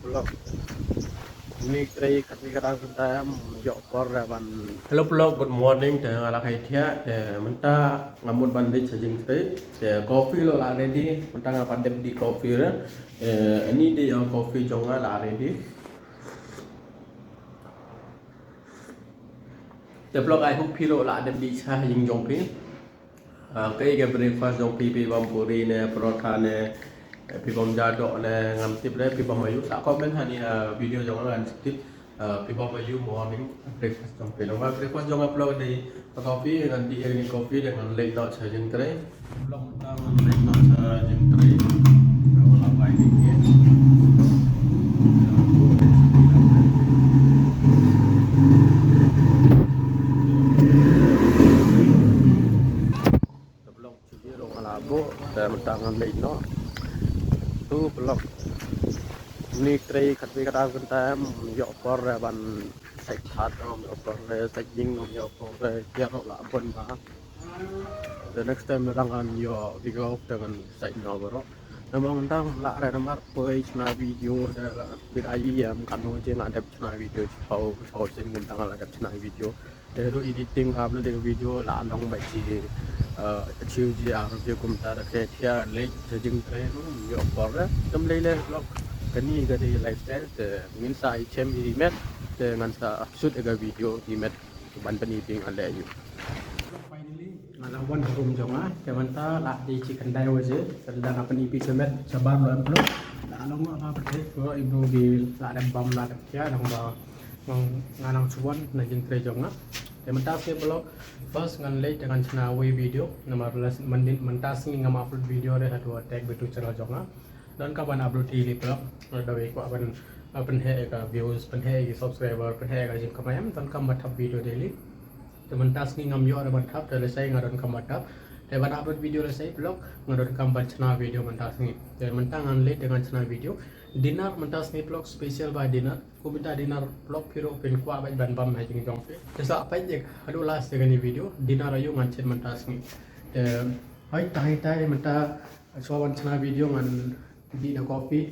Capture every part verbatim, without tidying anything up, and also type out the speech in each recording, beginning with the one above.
Vlog. Ni trei khat ni kata mynta em ïoh por re ban. Hello vlog, good morning. Te nga la kai thiah, te mynta nga mut ban leit sha jingtrei. Te coffee ruh la ready, mynta nga pat dep dih coffee re. Te ni dih ïa coffee jong nga la ready. Te vlog, I hope phi ruh la dep dih sha ïing jong phi. Ah, kaei ka breakfast jong phi, phi bam puri ne, parotha ne, eh, phi bam ja doh ne, ngam tip re, phi bam aïu, sa comment ha ni, ah, video jong nga ngan tip, ah, phi bam aïu morning breakfast jong phi. Nangba breakfast jong nga vlog dei ka coffee, ngan dih ïa kane coffee, te ngan leit noh sha jingtrei. Vlog mynta ngan leit noh sha jingtrei. Ka wala bai ni ke. Te vlog chili ruh nga la buh, te mynta ngan leit noh. Tu vlog. Ni trei khat ni kata mynta em ïoh por re ban sait khat, ym ïoh por re sait ïing, ym ïoh por re kiar ruh la bun bha. Te next time lada ngan ïoh week off te ngan sait noh baroh. Namar mynta la re namar poi shna video te la bit ai em katno je nga dep shna video, shiphew shiphew sien mynta nga la dep shna video. Te ruh editing, upload ïa ka video la long beit shi, eh, shiw ji ar ji kumta, da ka thiah leit sha jingtrei ruh ym ïoh por re. Te ym lei lei vlog, kane ka dei lifestyle, te ngin sa ïashem ïa i met, te ngan sa shoot ïa ka video i met ban pyni phi nga leh aïu. Finally nga la wan ha room jong nga, te mynta la dei shi khyndai baje, te lada nga pyni phi shabar, shabar lo em vlog. La long ma ba pyrthei ko i bru di la dep bam la dep kiar nangba nga nang shu wan na jingtrei jong nga. Te mynta sngi vlog, first ngan leit te ngan shna wei video, namar la mynta sngi ngam upload video re ha tu Tech Bitu channel jong nga. Donkam ban upload daily vlog, lada wei kwah ban, uh, pynheh ïa ka views, pynheh ïa ka subscriber, pynheh ïa ka jingkamai em, donkam ban thap video daily. Te mynta sngi ngam ïoh re ban thap, te lashai nga donkam ban thap. Te ban upload video lashai vlog, nga donkam ban shna video mynta sngi. Te mynta ngan leit te ngan shna video. Dinner mynta sngi vlog special ba dinner. Kumta dinner vlog phi ruh phin kwah beit ban bam ha jingïing jong phi. Te sa peit ïa haduh last ïa kane video. Dinner aïu ngan shet mynta sngi. Te hoi tang hitai mynta shuwa ban shna video ngan dih na coffee.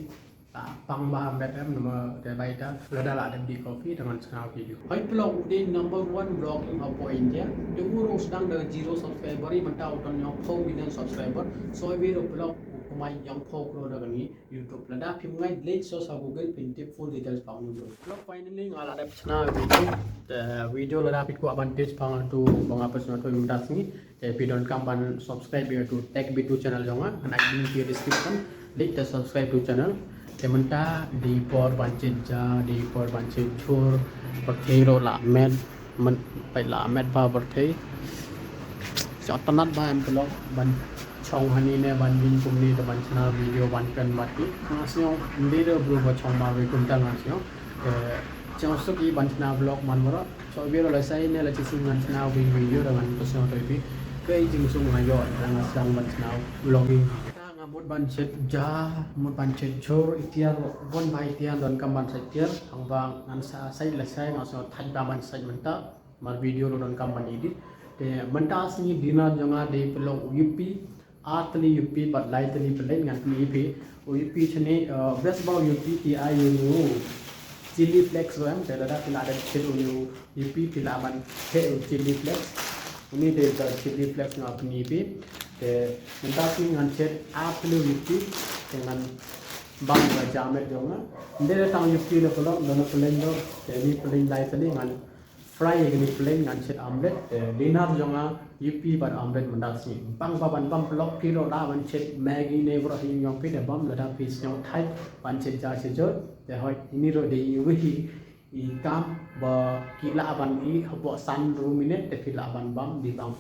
La pang bha met em namar te bai ta lada la dep dih coffee te ngan shna video. Hoi vlog u dei number one vlogging hapoh India. Te u ruh sdang da zero subscriber, i mynta u don ïa phew million subscriber. So i video vlog u kamai ïa phew crore da kane YouTube. Lada phim ngeit leit search ha Google phin tip full details ba u don. Vlog finally nga la dep shna video. Te video lada phi kwah ban tip ba nga tu ba nga pyrshang tu mynta sngi. Te phi donkam ban subscribe ïa tu Tech Bitu channel jong nga, ngan ai link ïa description, leit te subscribe tu channel. Te mynta dei por ban shet ja, dei por ban shet jhur, pyrthei ruh la met, men peit la met bha pyrthei. Sngewtynnat bha em vlog ban shong hangne ban ïeng kumne te ban shna video ban kren bad ki. Nga sngew ym dei re bru ba shong marwei kumta nga sngew. Te sngewsuk i ban shna vlog man baroh. Shu video lashai ne la shisien ngan shna wei video da ngan pynsngew ïa phi kaei jingsuk nga ïoh da nga sdang ban shna vlogging. Nga mut ban shet ja, mut ban shet jhur, i tiar bun bha i tiar, donkam ban sait tiar. Hangba ngan sa sait lashai, nga sngew thait bha ban sait mynta. Mar video ruh donkam ban edit. Te mynta sngi dinner jong nga dei pynlong u yuppie. Ar tylli yuppie bad lai tylli pynleit ngan pyni ïa phi. U yuppie shane, eh, best ba u yuppie ki ai ïa u chilli flakes ruh em, te lada phi la dep shet u yuppie phi lah ban heh u chilli flakes. Une te ka chilli flakes nga pyni ïa phi. Te mynta sngi ngan shet ar tylli u yuppie te ngan bam ïa ka jamet jong nga. Ym dei tang yuppie la pynlong, don pynleit ruh, te une pynleit lai tylli ngan fry ïa kane pynleit ngan shet omelette, te dinner jong nga yuppie bad omelette mynta sngi. Bang ba ban bam vlog phi ruh lah ban shet Maggi ne baroh ha ïing jong phi te bam lada phi sngew thait ban shet ja shet jhur. Te hoi ine ruh dei iwei i kam ba ki lah ban ïeh hapoh san ruh minit te phi lah ban bam dei bam.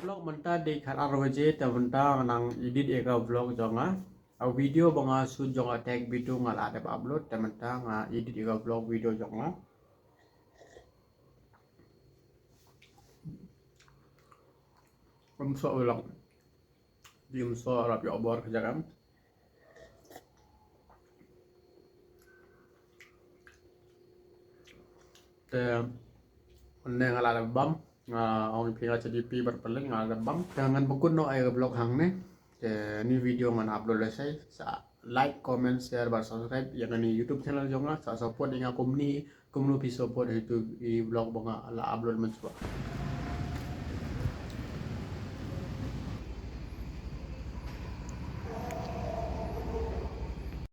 Vlog mynta dei khatar baje te mynta nga nang edit ïa ka vlog jong nga. A video ba nga shoot jong ka tech video nga la dep upload, te mynta nga edit ïa ka vlog video jong nga. Ym soh vlog. Di ym soh rap ïoh bor ka jaka. Te ne nga la da bam, nga ong phi nga cha D P bar palik nga la da bam. Te ngan bakun noh ai ka vlog hangne. Te ni video ngan upload la sai. Sa like, comment, share, bar subscribe ïa kani YouTube channel jong nga. Sa support ïa nga kumni, kumno phi support ïa tu i vlog ba nga la upload mynshuwa.